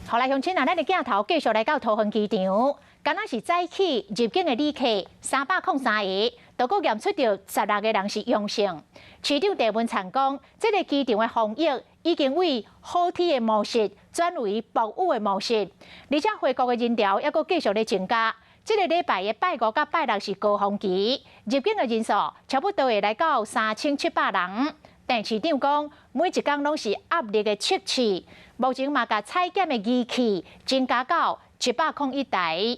好來，鄉親啊，咱的鏡頭繼續來到桃園機場，敢若是早起入境的旅客303個，都閣驗出著16個人是陽性。市長鄭文燦講，這个機場的防疫已經為好天的模式轉為暴雨的模式，而且回國的人潮猶閣繼續咧增加。這个禮拜的拜五佮拜六是高峰期，入境的人數差不多會來到3700人。鄭市長講，每一工攏是壓力的測試，目前嘛共採檢的儀器增加到101台。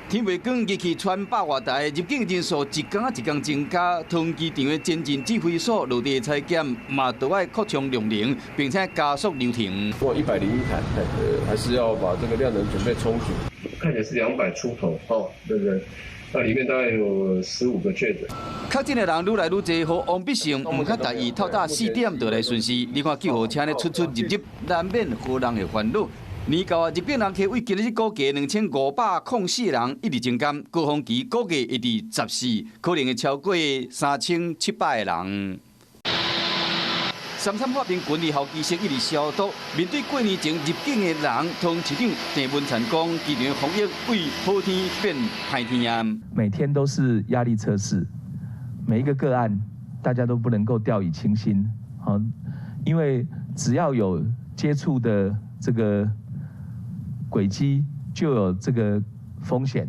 天未光，儀器賰百外台，入境人數一工一工增加，桃園機場的前進指揮所落地採檢嘛，都愛擴充量能，並且加速流程。過101台，還是要把這個量能準備充足。看起來是200出頭，哦，對不對？那裡面大概有15個確診。確診的人愈來愈濟，予王必勝毋較大意，透早4點就來巡視。你看救護車咧出出入入，難免予人會煩惱。年到啊，入境人客為今日估計2504人一直增加，高峰期估計會佇14，可能會超過3700個人。三參發明群裡候機室一直消毒，面對過年前入境的人，桃園市長鄭文燦講，機場防疫為好天變歹天啊！每天都是壓力測試，每一個個案大家都不能夠掉以輕心，好，因為只要有接觸的這個軌跡，就有這個風險。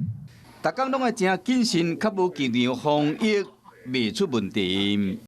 逐工攏愛誠謹慎，較無機場防疫袂出問題。